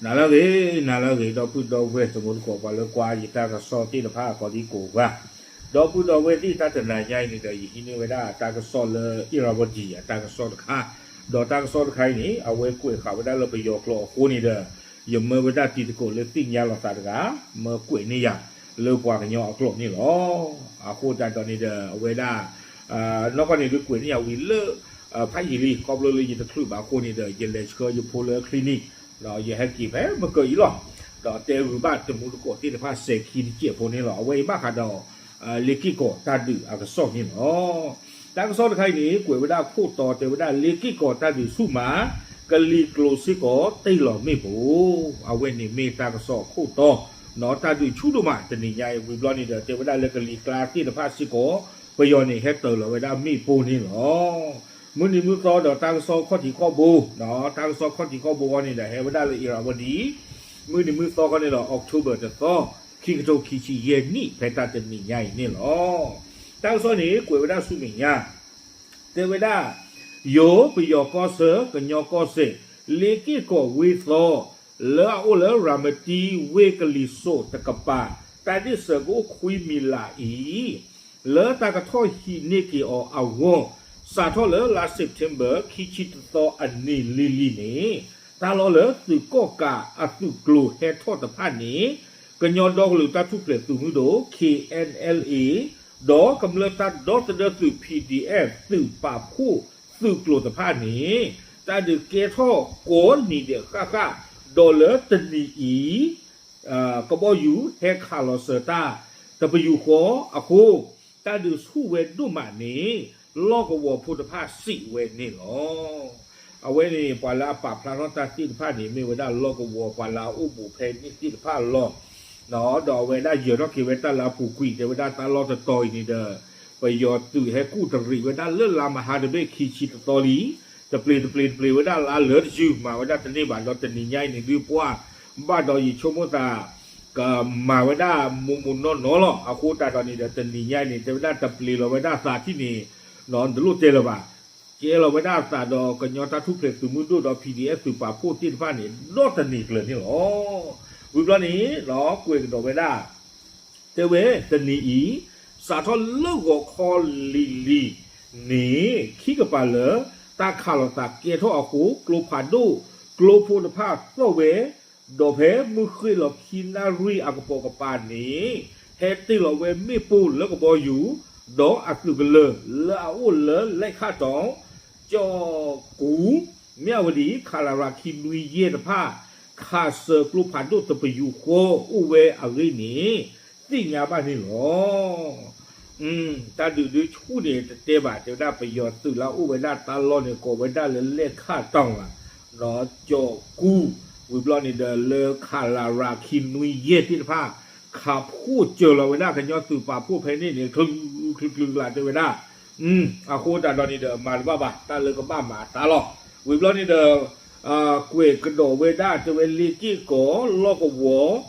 နၤလၢအဂ့ၤ, နၤလၢအဂ့ၤ ဒီပုၢ်ဒီဝဲၢ်တံၤသကိး ပှၤလၢကွၢ်ယတၢ်ကစီၣ်သ့ၣ်တဖၣ်ကိးဒံကိးဂၤ, ဒီပုၢ်ဒီဝဲၢ်သ့ၣ် တၢ်တနၤညါအံၤန့ၣ်ဒီး ယဟံးန့ၢ်ဝဲဒၣ်တၢ်ကစီၣ်လၢ အ့ရၤဝတံၤ အတၢ်ကစီၣ်တခါ, ဒီးတၢ်ကစီၣ်တခါအံၤန့ၣ် အဝဲကွဲးဃာ်ဝဲဒၣ်လၢပယီၤကျိာ်အဃိန့ၣ်ဒီး ယမၢဝဲဒၣ်တံၤသကိးလၢသ့ၣ်ညါလိာ်သးတဂၤ မၢကွဲးန့ၢ်ယၤ လၢပှၤကညီအကျိာ်န့ၣ်လီၤ. အဃိသတးဒီးန့ၣ်ဒီး အဝဲဒၣ် နီၢ်ကီၢ်န့ၣ်ဒုးကွဲးန့ၢ်ယၤဝံၤလၢ ဖးယံာ်လံ ခီဖျိလၢယတချုးဘၣ်အဃိန့ၣ်ဒီး ယလဲၤဆှၢယဖိလၢ clinic ဒီးယဟဲက့ၤဖဲမကၢအံၤလီၤ. ဒီးတဲဂုာ်ဘၣ်တံၤသကိးသ့ၣ်တဖၣ်စဲၤခံတစဲးဖိန့ၣ်လီၤ. အဝဲအံၤဘၣ်ဃးဒီး လ့ၤက့ၢ်ကီးတၢ်ဒုးအကစီၣ်န့ၣ်လီၤ. တၢ်ကစီၣ်တခါအံၤန့ၣ် ကွဲးဝဲဒၣ်ခိၣ်တီတဲဝဲဒၣ် လ့ၤက့ၢ်ကီးတၢ်ဒုးဆူၣ်မး ကလံၤကျိၤစ့ၢ်ကီးတ့ၢ်လီၤမ့ၣ်ပိၢ်, အဝဲန့ၣ်မ့ၢ်တၢ်ကစီၣ်ခိၣ်တီ ဒီးတၢ်ဒုးဆူၣ်ဒိၣ်မးတနံၤညါအံၤ ဝံၤဘျီန့ၣ်ဒီး တဲဝဲဒၣ်လၢကလံၤကျါသ့ၣ်တဖၣ်စ့ၢ်ကီး ပယီၤန့ၣ် ဟဲတ့ၢ်လီၤဝဲဒၣ်မ့ၣ်ပိၢ်န့ၣ်လီၤ. မုၢ်နံၤမုၢ်သီဒီးတၢ်ကစီၣ်ခီၣ်ထံးခီၣ်ဘိ, တၢ်ကစီၣ်ခီၣ်ထံးခီၣ်ဘိအဂီၢ်န့ၣ်ဒီး ဟဲဝဲဒၣ်လၢ အ့ရၤဝတံၤ မုၢ်နံၤမုၢ်သီခီန့ၣ်ဒီး October တသီ ခံကထိခံဆံယဲၢ်နံၣ် ဖဲတၢ်တနံၤညါအံၤန့ၣ်လီၤ. တၢ်ကစီၣ်န့ၣ် ကွဲးဝဲဒၣ်ဆူမဲာ်ညါ တဲဝဲဒၣ် ယိၤပယီၤကီၢ်ဆၢ ကညီကီၢ်စဲၣ် လ့ၤက့ၢ်ကီးဝ့ၢ်သီ လၢအအိၣ်လၢရၤမတံဝ့ၢ်ကလံၤစိးတကပၤ တၢ်ဒ့ၣ်စၢၤကအိၣ်ခွံမံၤလးအံၤ လၢတၢ်ကထီၣ်ဟံးန့ၢ်က့ၤအီၤအဂီၢ် စးထီၣ်လၢလါ September ခံဆံတသီအနံၤလံၤလံၤန့ၣ် တၢ်လီၢ်လၢသုးကီၣ်ကးအသုးကျိၤဟဲထီၣ်တဖၣ်န့ၣ် ကညီဒီကလုာ်တၢ်ထူၣ်ဖျဲးသုးမုၢ်ဒိၣ် K N L A ဒီးကမျၢၢ်တၢ်ဒီသဒၢသုး P D F သုးပာ်ဖှိၣ်သုးကျိၤတဖၣ်န့ၣ် တၢ်ဒုးကဲထီၣ်ကိးနံၤဒဲးဃၣ်ဃၣ် ဒီးလၢတနံၤအံၤ ကဘီယူၤဟဲခးလီၤစၢၤတၢ် တပယူာ်ဃီအဃိ တၢ်ဒုးဆူၣ်ဝဲဒိၣ်မးန့ၣ် လီၢ်ကဝီၤဖိတဖၣ်စံးဝဲန့ၣ်လီၤ. အဝဲန့ၣ် ပှၤလၢအပာ်ဖျါထီၣ်တၢ်သ့ၣ်တဖၣ်န့ၣ် မ့ၢ်ဝဲဒၣ်လီၢ်ကဝီၤပှၤလၢအအိၣ်ဘူးဖဲန့ၣ်သ့ၣ်တဖၣ်လီၤ. ဒီးအဝဲဒၣ်ယၢၤထီၣ်က့ၤဝဲတၢ်လၢအပူၤကွံာ် တဲဝဲဒၣ်တၢ်လီၢ်တတီၤအံၤန့ၣ်ဒီး ပယီၤသုးဟဲကူၣ်တရံးဝဲဒၣ်လၢလါမဟါတဘ့ၣ်ခံဆံတသီလံ. တပျ့ၤတပျ့ၤတပျ့ၤဝဲဒၣ်လၢလၢတယုၢ် မၤဝဲဒၣ်တန့ၢ်ဘၣ်ဒီးတနံၤညါအံၤန့ၣ်ဒုးပှၢ် ဘၣ်ဒီးယဆိကမိၣ်သး ကမၤဝဲဒၣ်မိၢ်မိၢ်နီၢ်နီၢ်လီၤ. အဃိသတးဒီးန့ၣ်ဒီး တနံၤညါအံၤန့ၣ် တဲဝဲဒၣ်တပျ့ၤလီၤဝဲဒၣ်သးထံၣ်န့ၣ် နတလိၣ်တဲလၢၤဘၣ်. ကဲလီၤဝဲဒၣ်အသးဒီးကညီတၢ်ထူၣ်ဖျဲးသုးမုၢ်ဒိၣ်ဒီး P D F သုးပာ်ဖှိၣ်သ့ၣ်တဖၣ်န့ၣ် ဒီးတနံၤကျၢၤန့ၣ်လီၤ. ဝံၤဘျီန့ၣ် ကွဲးကဒီးဝဲဒၣ် တဲဝဲတနံၤအံၤ စးထီၣ်လၢဂီၤခီလံၤလံၤန့ၣ် ခံကပၤလၢ တၢ်ခးလိာ်သးကဲထီၣ်အဃိ ကျိဖးဒိၣ် ကျိဖိတဖၣ်သီၣ်ဝဲ ဒီးဖဲမုၢ်ဃ့ၢ်လီၤခံနၣ်ရံၣ်အကပိာ်ကပၤန့ၣ် ဟဲတ့ၢ်လီၤဝဲမ့ၣ်ပိၢ်လၢကဘီယူၤ ဒီးအသုးကလၢၤလၢအအိၣ်လၢလဲၣ်ခၣ်တီၤ ကၠီၣ်ကူ မၠၣ်ဝတံၤ ခလရ ခံနွံယဲၢ်တဖၣ် ခးစၢၤကျိဖးဒိၣ်တပယူာ်ဃီအိၣ်ဝဲအဂ့ၢ်န့ၣ် သ့ၣ်ညါဘၣ်န့ၣ်လီၤ. တၢ်ဒုးဒုးဆူၣ်န့ၣ်တတဲဘၣ် တဲဝဲဒၣ်ပယီၤသုးလၢအအိၣ်ဝဲဒၣ်တၢ်လီၢ်န့ၣ် ကိးဝဲဒၣ်လၢလဲၣ်ခၣ်တီၤလီၤ. ဒီးကၠီၣ်ကူ ဝံၤဘျီန့ၣ်ဒီးလၢ ခလရ ခံနွံယဲၢ်သ့ၣ်တဖၣ် ခးဖှိၣ်စၢၤလီၤဝဲဒၣ်ကညီသုးပာ်ဖှိၣ်ဖဲန့ၣ်န့ၣ် ချုးချုးချုးကျးတဲဝဲဒၣ် အဃိသတးဒီးန့ၣ်ဒီး မၤတဘၣ်ဘၣ် တၢ်လၢကဘၣ်မၤအသးလီၤ. ဝံၤဘျီန့ၣ်ဒီး ကွဲးကဒီးဝဲဒၣ် တဲဝဲလ့ၤက့ၢ်ကီၤလီၢ်ကဝီၤ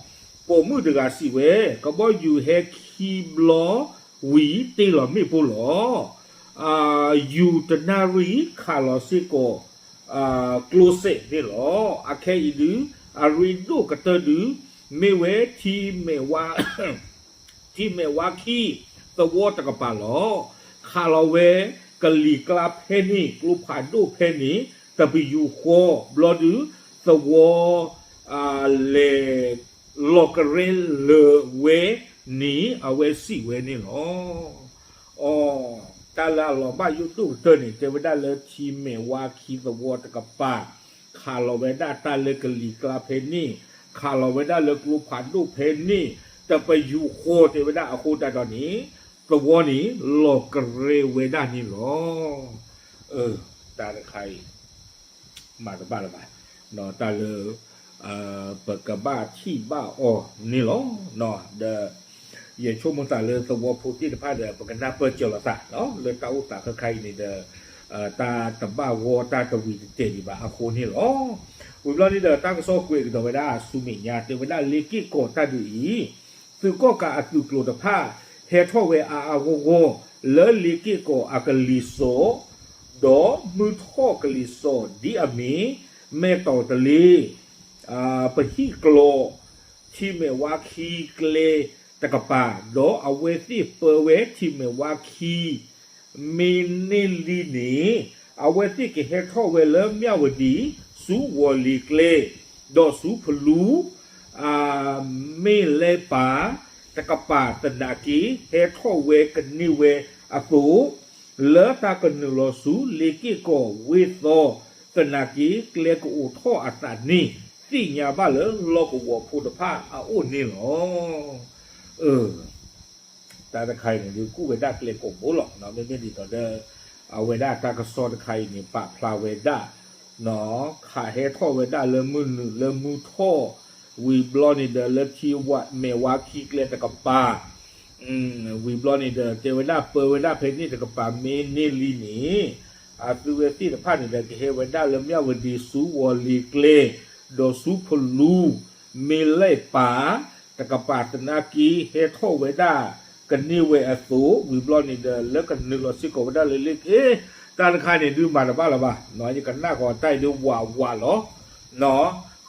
ပိာ်မုၣ်တဂၤစံးဝဲ ကဘီယူၤဟဲခံဘျီဝံၤတ့ၢ်လီၤမ့ၣ်ပိၢ်လီၤ. ယူၤတနၣ်ရံၣ်ခးလီၤစ့ၢ်ကီး ကျိစဲးန့ၣ်လီၤ. အခဲအံၤဒုး အရ့ဒိၣ်ကတၢၢ်ဒုး မ့ၢ်ဝဲ ထံမဲာ်ဝါ ထံမဲာ်ဝါခံသဝီတကပၤလီၤ. ခးလီၤဝဲကလံၤကျါဖဲန့ၣ် ကျိဖးဒိၣ်ဖဲန့ၣ် တပယူာ်ဃီ ဘျီဒုး သဝီ လဲၤလီၤကရဲလၢာ်ဝဲန့ၣ် အဝဲစံးဝဲန့ၣ်လီၤ. အီ တၢ်လၢအလီၤဘၣ်ယိၣ်ဒိၣ်ကတၢၢ်န့ၣ် တဲဝဲဒၣ်လၢထံမဲာ်ဝါခံသဝီတကပၤ ခးလီၤဝဲဒၣ်တၢ်လၢကလံၤကျါဖဲန့ၣ် ခးလီၤဝဲဒၣ်လၢကျိဖးဒိၣ်ဖဲန့ၣ် တပယူာ်ဃီတဲဝဲဒၣ်အဃိသတးဒီးန့ၣ် သဝီန့ၣ်လီၤကရဲဝဲဒၣ်န့ၣ်လီၤ. တၢ်တခါအံၤ မၤတဘၣ်လၢၤဘၣ်, တၢ်လၢ ပကဘၣ်ထံၣ်ဘၣ်အီၤန့ၣ်လီၤ. ဒီး ယဆိကမိၣ်သးလၢသဝီဖိသ့ၣ်တဖၣ်ဒီး ပကနၢ်ပၢၢ်စၢၤလိာ်သး လၢတၢ်အိၣ်သးခဲခါအံၤန့ၣ်ဒီး တၢ်တဘၣ်ဂီၢ်တၢ်တဝံၤတတဲာ်ဒံးဘၣ်အဃိန့ၣ်လီၤ. ဝံၤဘျီန့ၣ်ဒီး တၢ်ကစီၣ်ကွဲးကဒီးဝဲဒၣ်ဆူမဲာ်ညါ တဲဝဲဒၣ်လ့ၤက့ၢ်ကီၤတၢ်ဒုးအံၤ သုးကီၣ်ကးအသုးကျိၤတဖၣ် ဟဲထီၣ်ဝဲအါအါဂီၢ်ဂီၢ် လၢလ့ၤက့ၢ်ကီၤအကလံၤစိး ဒီးမုၢ်ထီၣ်ကလံၤစိးဒ်အမ့ၢ် မဲၢ်တီၤတလ့ ပဟံၣ်ကျိး ထံမဲာ်ဝါခံကျဲတကပၤ, ဒီးအဝဲသ့ၣ်ပၢဝဲထံမဲာ်ဝါခံ မ့ၢ်န့ၢ်လံန့ၣ်, အဝဲသ့ၣ်ကဟဲထီၣ်ဝဲလၢမၠၣ်ဝတံၤ ဆူဝီၤလ့ၤကျဲ, ဒီးဆူဖလူ မ့ၢ်လဲၤပာ်တကပၤသနာ်က့ ဟဲထီၣ်ဝဲကန့ၢ်ဝဲအသိး, လၢတၢ်ကနုာ်လီၤဆူလ့ၤက့ၢ်ကီးဝ့ၢ်သီသနာ်က့ ကျဲကအိးထီၣ်အသးန့ၣ် သ့ၣ်ညါဘၣ်လၢလီၢ်ကဝီၤဖိတဖၣ်အအိၣ်န့ၣ်လီၤ. တၢ်တခါအံၤန့ၣ်ဒုး ကူၣ်ဝဲဒၣ်ကျဲကိာ်ဘိလီၤ. မ့မ့ၢ်ဒ်သိးဒီး အဝဲဒၣ်တၢ်ကစီၣ်တခါအံၤန့ၣ် ပာ်ဖျါဝဲဒၣ် ခးဟဲထီၣ်ဝဲဒၣ်လၢမုၢ်နုာ်လၢမုၢ်ထီၣ်, ဝံၤဘျီန့ၣ်ဒီး လၢထံမဲာ်ဝါခံကျဲတကပၤ, ဝံၤဘျီန့ၣ်ဒီး တဲဝဲဒၣ်ပၢဝဲဒၣ်ဖဲန့ၣ်တကပၤ မ့ၢ်န့ၢ်လံန့ၣ်, အသုဝဲသ့ၣ်တဖၣ်န့ၣ်ဒီး ကဟဲဝဲဒၣ်လၢမၠၣ်ဝတံၤ ဆူဝီၤလ့ၤကျဲ, ဒီးဆူဖလူ မ့ၢ်လဲၤပာ်တကပၤသနာ်က့ ဟဲထီၣ်ဝဲဒၣ်ကန့ၢ်ဝဲအသိး, ဝံၤဘျီန့ၣ်ဒီး လၢကနုာ်လီၤစ့ၢ်ကီးဝဲဒၣ်လၢလ့ၤက့ၢ်, တၢ်တခါန့ၣ်ဒုးမၤတဘၣ်လၢၤဘၣ်, ယကနၣ်ကီးတၢ်အံၤဒုးဝးဝးလီၤ.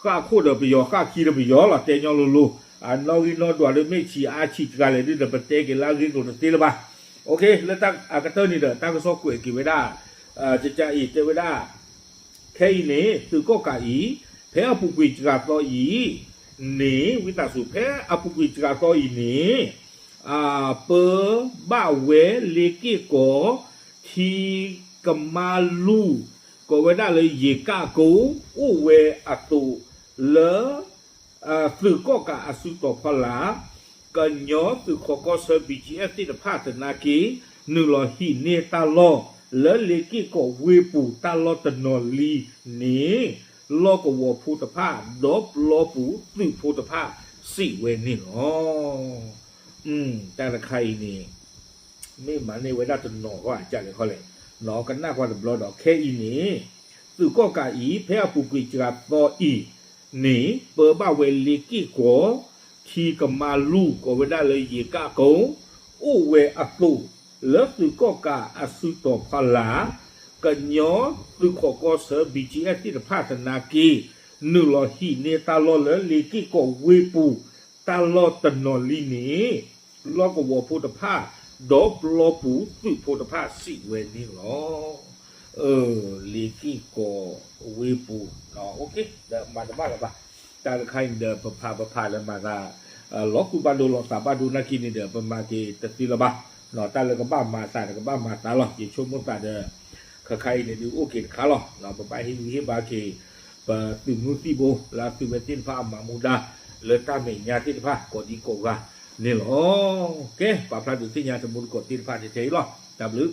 ဃၣ်ခိၣ်ဒီးပယီၤ ဃၣ်ခံဒီးပယီၤလီၤ တဲညီလိၤလိၤ, အနီၣ်ဂံၢ်နီၣ်ဒွးဒီးမ့ၢ်ဆံးအါဆံးတဂၤလဲၣ်ဒုးဒီး ပတဲက့ၤလၢအဂ့ၢ်ကျိၤတသ့လၢၤဘၣ်. လၢတၢ်အကတၢၢ်န့ၣ်ဒီး တၢ်ကစီၣ်ကွဲးက့ၤဝဲဒၣ် ကကအံၤ တဲဝဲဒၣ် ခဲအံၤန့ၣ် သုးကီၣ်ကးအံၤ ဖဲအပူၤကွံာ်စှၤသီအံၤန့ၣ် ဝံသးစူၤ ဖဲအပူၤကွံာ်စှၤသီအံၤန့ၣ် ပၢဘၣ်ဝဲလ့ၤက့ၢ်ကီး ထံကမါလူၢ် ကိးဝဲဒၣ်လၢယ့ၤကၣ်ကိ အိၣ်ဝဲအသိးလၢ သုးကီၣ်ကးအစုတီၤဖီလာ် ကညီသုးခိးကီၢ်ဆၢ ဘံၣ်ကၠံအ့ၣ်သ့ၣ်တဖၣ်သနာ်က့ နုာ်လီၤဟံးန့ၢ်တၢ်လီၢ် လၢလ့ၤက့ၢ်ကီးဝ့ၢ်ပူၤတၢ်လီၢ်တနီၤလံန့ၣ် လီၢ်ကဝီၤဖိတဖၣ် ဒီးပျီပူၤသုးဖိတဖၣ်စံးဝဲန့ၣ်လီၤ. တၢ်တခါအံၤန့ၣ် မ့ၢ်မၤန့ၢ်ဝဲဒၣ်တနီၤဃီ အကလဲၣ်ခီလဲၣ်, ကနၣ်ကွၢ်တဘျီဒီး ခဲအံၤန့ၣ် သုးကီၣ်ကးအံၤ ဖဲအပူၤကွံာ်စှၤသီအံၤန့ၣ် ပၢဘၣ်ဝဲလ့ၤက့ၢ်ကီး ထံကမါလူၢ် ကိးဝဲဒၣ်လၢယ့ၤကၣ်ကိ အိၣ်ဝဲအသိး လၢသုးကီၣ်ကးအစုတီၤဖီလာ် ကညီသုးခိးကီၢ်ဆၢ ဘံၣ်ကၠံအ့ၣ်သ့ၣ်တဖၣ်သနာ်က့ နုာ်လီၤဟံးန့ၢ်တၢ်လီၢ်လၢလ့ၤက့ၢ်ကီးဝ့ၢ်ပူၤ တၢ်လီၢ်တနီၤလံန့ၣ် လီၢ်ကဝီၤဖိတဖၣ် ဒီးပျီပူၤသုးဖိတဖၣ်စံးဝဲန့ၣ်လီၤ. လ့ၤက့ၢ်ကီးဝ့ၢ်ပူၤ ဒီးမၤတဘၣ်လၢၤဘၣ်. တၢ်တခါအံၤန့ၣ်ဒီး ပဖးပဖးလၢမၤသး လီၤသူၣ်ဘၣ်ဒိလီၤသးဘၣ်ဒိနာ်က့န့ၣ်ဒီး ပမၤက့ၤတသ့လၢၤဘၣ်. တၢ်လၢကဘၣ်မၤသးဒီးကဘၣ်မၤသးလီၤ. ယဆိကမိၣ်သးဒီး ခဲခါအံၤန့ၣ်ဒုးအိၣ်က့ၤတခါလီၤ. ပဘၣ်ဟ့ၣ်ဂံၢ်ဟ့ၣ်ဘါက့ၤ ပသုးမုၢ်သံၣ်ဘိ လၢအသုဝဲသ့ၣ်တဖၣ်အမၤမူဒါ လၢတၢ်မဲာ်ညါသ့ၣ်တဖၣ် ကိးဒံကိးဂၤန့ၣ်လီၤ. ကဲ ပာ်ဖျါဒုးသ့ၣ်ညါတမူတကိးသ့ၣ်တဖၣ်ထဲအံၤလီၤ. တၢ်ဘျုး